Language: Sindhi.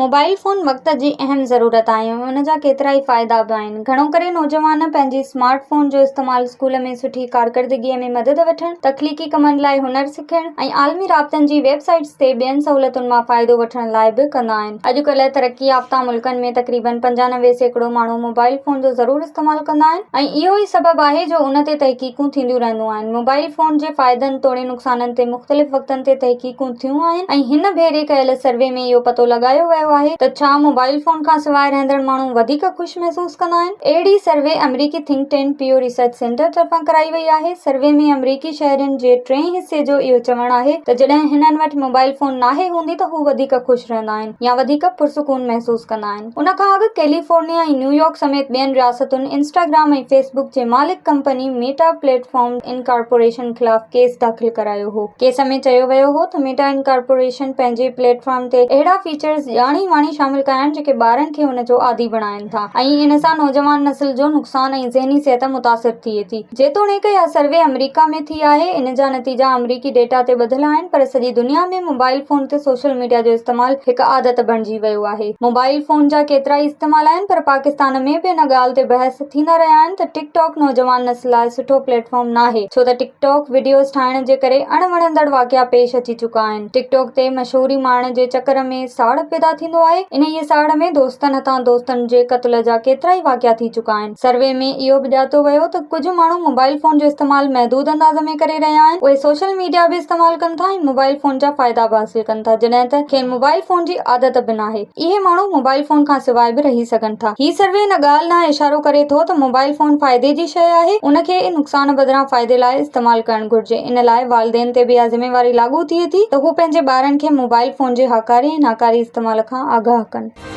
موبائل فون وقت جي اهم ضرورت آهي ۽ ان جا ڪيترائي فائدا به آهن. گهڻو ڪري نوجوان پنهنجي سمارٽ فون جو استعمال اسڪول ۾ سٺي ڪارڪردگيء ۾ مدد وٺڻ، تخليقي ڪمن لاء هنر سکڻ ۽ عالمي رابطن جي ويب سائيٽس تي ٻين سهولتن مان فائدو وٺڻ لاء به ڪندا آهن. اڄڪلهه ترقي يافته ملڪن ۾ تقريبن 95% ماڻهو موبائل فون جو ضرور استعمال ڪندا آهن ۽ اهو ئي سبب آهي جو ان تي تحقيقون ٿينديون رهنديون آهن. موبائل فون جي فائدن توڙي نقصانن تي مختلف وقتن تي تحقيقون ٿيون آهن ۽ هن ڀيري ڪيل سروي ۾ اهو پتو لڳايو ويو آهي ته ڇا موبائل فون کانسواء رهندڙ ماڻهو وڌيڪ خوش محسوس ڪندا آهن. اهڙي سروي آمريڪي think tank Pew research centre طرفان ڪرائي وئي آهي. سروي ۾ آمريڪي شهرين جي ٽئين حصي جو اهو چوڻ آهي ته جڏهن هنن وٽ موبائل فون ناهي هوندي ته هو وڌيڪ خوش رهندا آهن يا وڌيڪ پرسڪون محسوس ڪندا آهن. ان کان اڳ ڪيليفورنيا ۽ نيويارڪ سميت ٻين رياستن انسٽاگرام ۽ فيس بڪ جي مالڪ company Meta plate form incorporation خلاف ڪيس داخل ڪرايو هو. ڪيس ۾ چيو ويو هو ته ميٽا انڪارپوريشن پنهنجي پليٽ فارم تي اهڙا فيچرز ڄاڻي واڻي شامل ڪيا آهن جيڪي ٻارن کي ان جو عادي بڻائين ٿا ۽ ان سان نوجوان نسل جو نقصان ۽ ذهني صحت متاثر ٿئي ٿي. جيتوڻيڪ اها سروي آمريڪا ۾ ٿي آهي، ان جا نتيجا آمريڪي ڊيٽا تي ٻڌل آهن پر سڄي دنيا ۾ موبائل فون تي سوشل ميڊيا جو استعمال هڪ عادت بڻجي ويو آهي. موبائل فون جا ڪيترائي استعمال آهن پر پاڪستان ۾ به ان ڳالهه تي بحث ٿيندا رهيا آهن ته ٽڪ ٽاڪ نوجوان نسل لاء سٺو پليٽ فارم ناهي ڇو ته ٽڪ ٽاڪ وڊيوز ٺاهڻ جي ڪري اڻ وڻندڙ واقعا پيش اچي چڪا آهن. ٽڪ ٽاڪ تي مشهوري ماڻڻ جي چڪر ۾ ساڙ پيدا ٿيندو آهي، انهيء ساڙ ۾ دوستن هٿان دوستن جي قتل جا ڪيترائي واقعا ٿي چڪا آهن. سروي ۾ اهو به ڄاتو ويو ته ڪجهه ماڻهو موبائل فون جو استعمال محدود انداز ۾ ڪري رهيا آهن، اهي سوشل ميڊيا به استعمال ڪن ٿا ۽ موبائل فون جا فائدا به حاصل ڪن ٿا، جڏهن ته کين موبائل فون جي عادت به ناهي. اهي ماڻهو موبائل فون کان سواء به رهي سگهن ٿا. هي سروي ان ڳالهه ڏانهن اشارو ڪري ٿو ته موبائل فون فائدي جي شيء آهي، ان کي نقصان بدران فائدي لاء استعمال ڪرڻ گهرجي. ان لاء والدين تي به اها ذميواري لاڳو ٿئي ٿي ته هو پنهنجي ٻارن کي موبائل فون جي هاڪاري ۽ ناڪاري استعمال کان آگاهه ڪن.